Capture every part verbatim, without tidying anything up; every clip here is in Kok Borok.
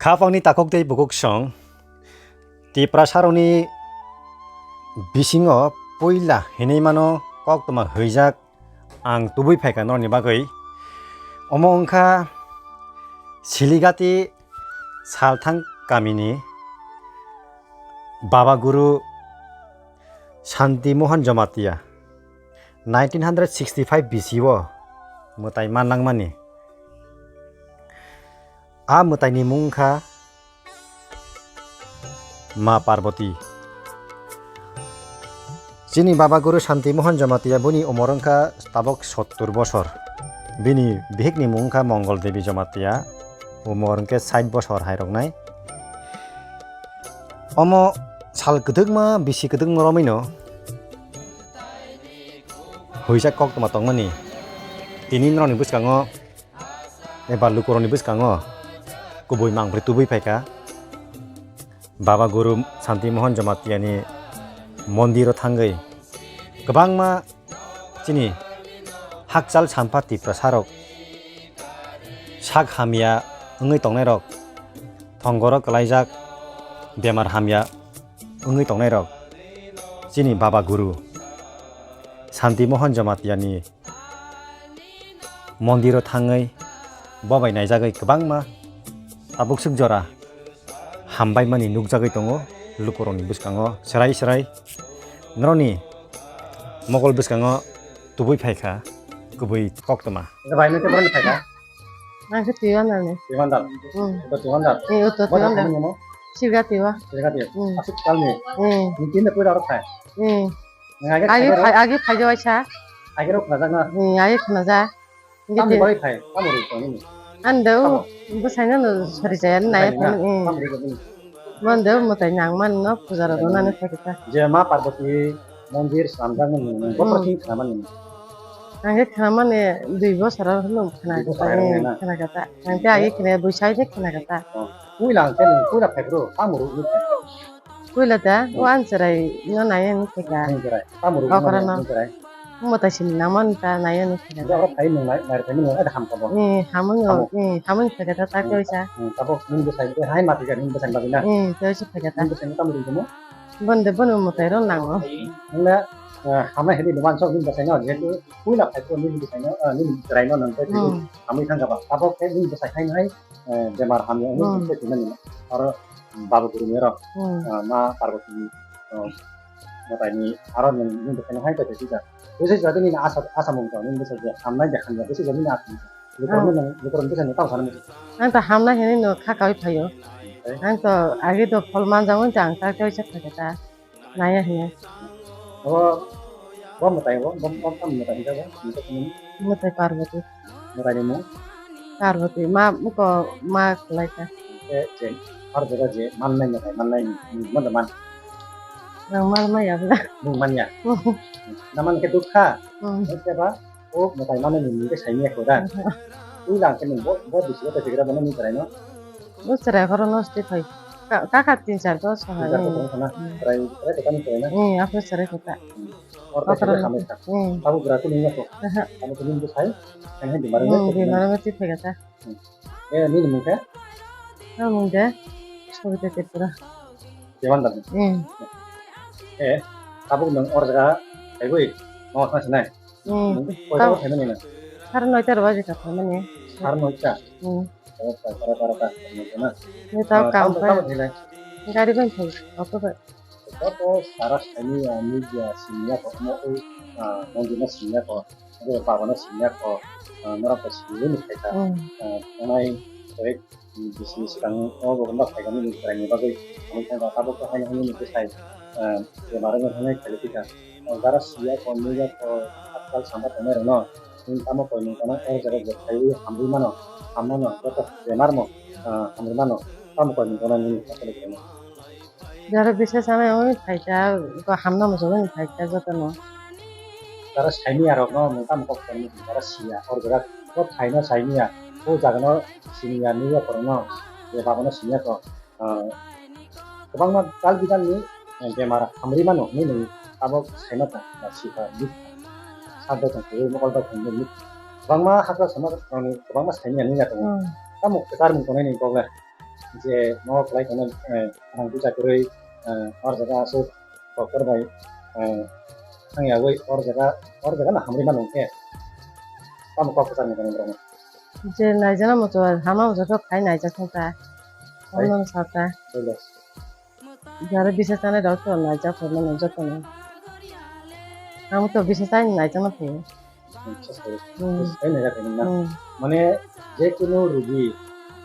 Khapangni takhuk tei bukhuk song, Tiprasarokni bisingo puila hinwi mano koktwma hwijak ang tubui phaikha norokni bagwi. Omo wngkha Siligati Salthang kamini Baba Guru Shanti Mohan Jamatia, nineteen hundred sixty-five B C o mwtai man langmani. A mwtaini mung wngkha Ma Parvati. Chini Baba Guru Shanti Mohan Jamatia boni umor wngkha tabok sottur bosor. Bini bihikni mung wngkha Mongol Devi Jamatia, umor wngkhe sait bosor hai roknai. Omo sal kwdwkma, bisi kwdwkma romwino hwijak koktwma tongmani. Tini norokni bwskango eba lukurokni bwskango kubui mangpri tubui phaikha. Baba Guru Shanti Mohan Jamatiani mondiro thangwi kwbangma chini hakchal sampha Tiprasarok sak hamya wngwi tongnairok, thongoro kwlaijak bemar hamya wngwi tongnairok chini Baba Guru Shanti Mohan Jamatiani mondiro thangwi bobai naijagwi kwbangma tabuk swk jora hambaimani nukjagwi tongo lukurokni bwskango. Serai serai norokni mokol bwskango tubui phaikha kubui koktwma. Bai nang khe borok ni phaikha? Ang khe Tiwandar ni. Tiwandar. Hmm. Ito Tiwandar. Eh, ito Tiwandar. Tiwandar. Siga Tiwa. Siga Tiwa. Hmm. Asuk kalni. Hmm. Nini pura aro phai. Hmm. Agi phai, agi phai jawaisa. Agi rok khajak na. Hmm, agi khnaja. Tamo bai phai, tamo rwi tong nini? Ando, bwsaino no sori jaya nai phai. Tamo rwi tong nini? Mande mwtai nang man no puja rok nani phai kha. Je Ma Parvati mondir slamjak nini, bothor thing khna mani. Ang khe khna mani dui bosor no khna kha. Khna kha ta. Ang khe agi khna bwsai se khna kha ta. Puila ang khe nini puila phai bro, tamo rwi phai. Puila da, o ang chwrai no nai ani thika. Ang chwrai. Tamo rwi okra no. Ang chwrai. Mo ta sin na man ta nai ani thika. Oro phai nung nai, nai phai nung nai, ham ka bo. Eh, hamung yo, eh, hamung thika ta ta koi sa. Hmm, tabo nung bwsai, hai ma thika nung bwsai bagwi na. Eh, koi sa thika ta. Nung bwsai tamo rwi mo. Bonde bono mo tai ro nang o. Nung na, eh, hama hedi numan sok nung bwsai no, jehetu puila phai ko nung bwsai no, eh, nung chwrai no nang tai. Hmm. Hamui thang ka ba. Tabo khe nung bwsai khai nai. Eh, bemar hamya wngwi tei tongmani oro Baba Guru ni oro, hmm, eh, Ma Parvati ni, eh, mwtai ni aro nwng nwng bwkhani hai tei tei tei. Bwsai jora nini asa, asa mung tong, nini bwsai je hamnai de hamya, bwsai jora nini asa mung tong. Lukurok nini, lukurok bwsai ni tamo sana muchung. Ang ta hamnai hinwi no kha kaui phaio. Ang to age do phol manjak wngwi ta ang ta kaisa phaikha ta. Naya hiya. Bo, bo mwtai bo, bo, bo tamo mwtai hwnjak bo? Mwtai Parvati. Mwtai ni mung? Parvati, ma, muko ma kwlai kha. E, je, ar jaga je, mannai mwtai, mannai, manda man. Nang mal maya bla. Mung manya. Na man khe dukha. Hmm. Khe ba, O mwtai mano ni mung khe saimanya kho da. Aha. Ui lang khe nung bo, bo bisi bo tei tigra bono nung chwrai no. Bo chwrai khoro no sti phai. Ka, ka kha tin char dos ha. Tin char dos ha na. Hmm. Chwrai, chwrai kota ni chwrai na. Hmm, apo chwrai kota. Hmm. Or ta kota chwrai no. Hamai kha. Hmm. Abo bwra khe nung ya kho. Aha. Abo khe nung bwsai. Kan hai bimar no. Hmm, bimar no ti phai kha ta. Hmm. Eh, nini mung khe? Ang mung de. Sobita Tripura. Keman da. Hmm. Eh, tabuk nung or jaga phaiwi. Mo thang sinai. Hmm. Koita tao. Bo phaimani na? Sar noita ro baje ka phaimani. Sar noita? Hmm. Oh, ta, ta, ta, ta, ta, ta, ta. Ni tao. Ah, kam tamo, pa. Tamo thilai. Gari ban thai, auto ba. Joto sara saini, ah, media siniya ko, mo, ah, mondir no siniya ko, abo baba no siniya ko, ah, norok ko siniya ni khaika. Hmm. Ah, tongnai, koi, Bisini swkang o bo gwnda phaikha nini chwraini bagwi. Tamo thangkha tabuk khe haino hwnwi nini bwsai, ah, bemar wngwi hwnwi khailai phikha. O jara siya kho, nukya kho, athal samba tongnairokno, chwng tamo koi nung tongna o jaga je phaiwi hamrwi mano, ham mano, joto bemarno, ah, hamrwi mano, tamo koi nung tongna nini kha khe khaima. Jara bisa sanai wngwi phaikha, bo hamna muchungwi phaikha jotono. Jara saimiyarokno nwng tamo kok sanwi, jara siya, o jaga o phaino saimiya, o jagano siniya, nukya khorokno, je babono siniya kho, ah, kwbangma tal bidalni, eh, bemar hamrwi mano hwnwi nwng tabok saima tong, ba sikha, bikha, sak bai tong, kwbangma hakra sama, kwbangma saimiya nukya tongo. Hmm. Tamo kwchar mung tongnai ni kok le. je nogo khlai tongmani, eh, rang puisa kwrwi, eh, or jaga aswk doctor bai, eh, thangyawi or jaga, or jaga no hamrwi mano hwnkhe tamo kok kwchangni tongmani borokno. Je naijana muchung hama muchung kok khai naijak thangkha. Hai. Ono sata. Hai. Jara bisa chanai rok to naijak phai mano jotono. Ang to bisa chanai naijak na phai. Acha, sorry. Hmm. Bisa chanai naijak phai na. Hmm. Mane je kunu rugi,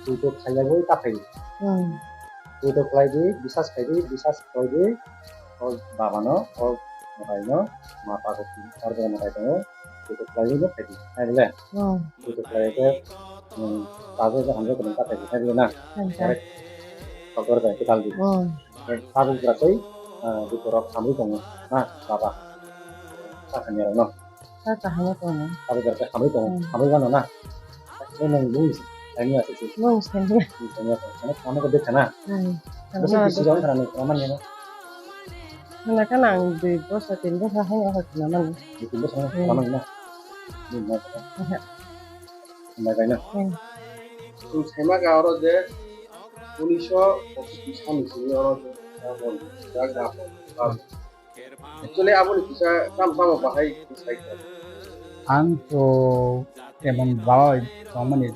twi to khlaiwi ta phai. Hmm. Twi to khlai di, bisas khai di, bisas khai di. O baba no, o mwtai no, ma pa ko, or jaga mwtai tongo. Twi to khlai di, no khai di. Khai bole. Hmm. Twi to khlai ke, hmm, ta je hamle ko ta khai di, khai bole na. Acha. Direct. Doctor bai kwtal di. Hmm. Tabuk bwrasai, ah, bukhurok hamwi tongo, ha, baba. Sa hamya rokno. Sa kaham tongo. Tabuk bwrasai hamwi tongo, hmm, hamwi mano na. Nung bung sani aswk se. Nung sani. Nung sani aswk se. Ano, ano ko dekha na. Hmm. Bwswk bisi rok khana nung khana manya na. Khana khana ang dui bosa, tin bosa hai no khana manya. Dui tin bosa hai no khana manya na. Hmm. Nung manya na. Hmm. Chwng saima kha oro je unisho pochis sani simi oro je, ah, bon, jak da bon. Actually, aboni kisa kam tamo bahai sai kha. Ang to emon bawa tongmani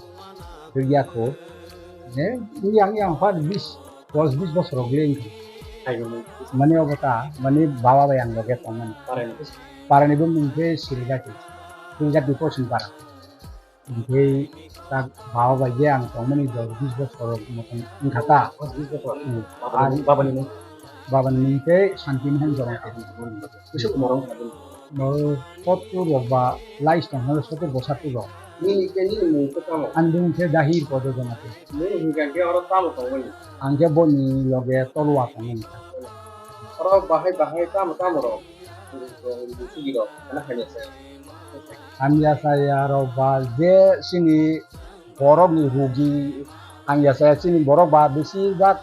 rwya kho. Je, yang, yang, par bis, dos bis bosor rok le wngkha. Mane obo ta, mane bawa bai ang loge tongmani. Parani. Parani bo mung khe Sirigati. Sirigati Pochim Para. Hingke tak bawa bai je ang tongmani dos bis bosor motom wngkha ta. Dos bis bosor? Hmm. Babani, babani mung? Babani mung khe Santi Mohan Jamatia. Bwswk morong kha bini? Mo sottur rok ba lais tong hwnle sottur bosattur rok. Nini khe nini mung khe tamo? Ani mung khe Dahir Kodo Jamatia. Nini hingka khe oro tamo tongmani? Ang khe boni loge Tolwa tongmani. Oro bahai bahai tamo tamo rok? Bini rok, ano hamya saya. Hamya saya rok ba je chini borok ni rugi, hamya saya chini borok ba bisi bak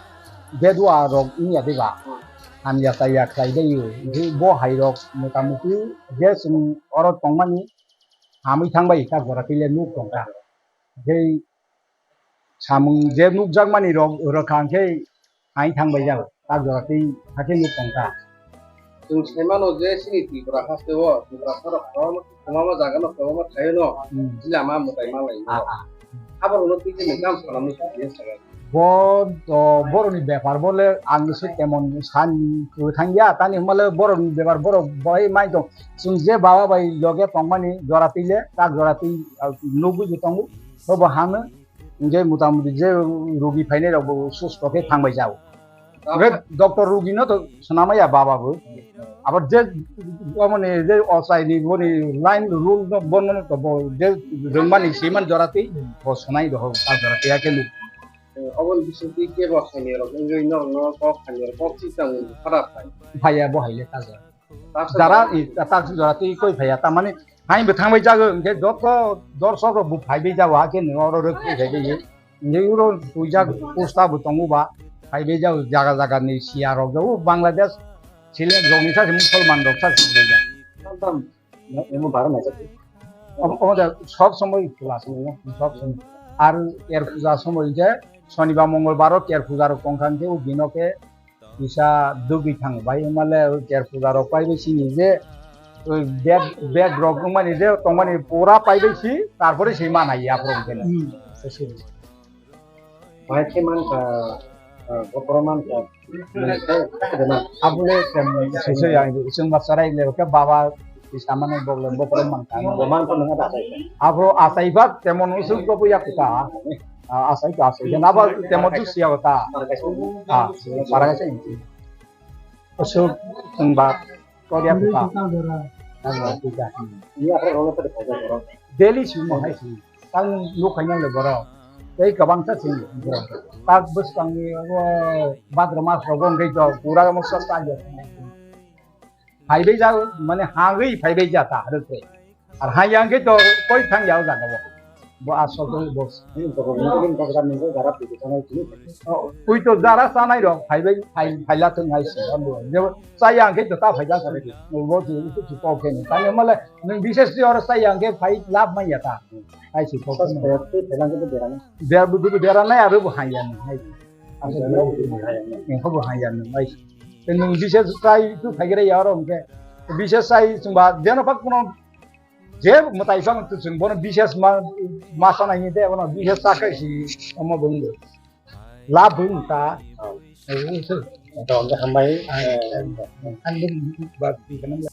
bedua rok wngya de ba. Hamya saya khlai de yo. Bo hai rok motamuti je chwng oro tongmani hamwi thangbai ta gora tile nuk tongkha. Tei samung je nukjakmani rok rwkha hwnkhe hai thangbai jak, tak jora tei hakhe nuk tongkha. Chwng sai mano je chini Tripura haste o Tiprasa rok kwbangma, kwbangma jaga no, kwbangma thai o no, hmm, jila ma mwtai ma lai o. Ah, ah. Abo rok no twi je nung tamo sana muchung ya saka. Bo to borok ni bepar bo le ang se temon san kwthang ya, tani hwnba le borok ni bepar borok bai mai tong. Chwng je baba bai loge tongmani jora twi le, tak jora twi, ah, nugwi bo tongo. Bo bo hano. Hingke motamuti je rugi phainai rok bo susto khe thangbai jago. Hingke doctor rugi no to swnamaya baba bo. Abo je, omoni je ochai ni boni line rule no bono to bo je rwngmani siman jora twi bo swnai doho ta jora twi hakhe nuk. Oboni bisingtwi kebo hamya rok wngwi norokno kok hamya rok kok si tang phara phai. Phaiya bo haile ta jora. Jara i, tak jora twi koi phaiya, tamani hai bo thangbai jago, hingke joto dorsok rok bo phaibai jago, hakhe nini oro rwk phaibai. Hingke uro twijak posta bo tongo ba, phaibai jago, jaga jaga ni siya rok jago, Bangladesh, Sri Lanka rok ni sa se Musalman rok sa se phaibai jago. Tam, tam, emo bara naijak. Omo, omo da sob somoi khula se, sob somoi. Ar er puja somoi je, Sonibar, Mongolbar o er puja rok tongkha, hingke o dino khe, kisa dugwi thango bai, wngmale ter puja rok paibai sini je, bag, bag rok wngmani je tongmani pura paibai si, tarpore si mana ya poro wngkhe na. Hmm. Bai khe mankha, ah, bokoro mankha, nang khe khede na. Abole tem sese ya, chwng ba sarai le khe baba kisa mane bogle bokoro mankha. Bo mankha nang da sai. Abro asai ba temon usuk ko ya kuta. Ah, asai ka asai. Jana ba temo tu sia ta. Ah, para kaisa inti. Asuk tengba koria kuta. Tengba kuta. Daily si mo hai si. Tang nuk kanya le boro. Tei kabang sa si. Tak bus kang ni badra mas rogo ngai to pura mo sa ta. Phaibai ja, mane hagwi phaibai ja ta, rwkhe. Ar ha yang khe to koi thang ya o jaga bo. Bo asol to bo. Ni to ni to ni to jara pidi thang ai ni. O, pui to jara sanai rok phaibai, phai, phaila thung hai se, abo. Je cha yang khe to ta phaila sa. Bo ji, ji, ji, to khe ni. Tani male, nung bises ji oro cha yang khe phai lab mai ya ta. Hai si to. Sas phai, phai lang khe to berana. Ber, bu, bu, berana ya, abo bo ha ya ni. Hai. Ang sa nung, ang sa nung, ang sa nung, ang sa nung. Tei nwng bises chai tu phaigra ya oro hwnkhe. Bises chai chwngba jeno bak kuno je mwtai phang tu chwng bono bises ma, ma sanai ni de bono bises chakai si omo bung. La bung ta. Ito ang hambai. Ang bung ba bi kanang.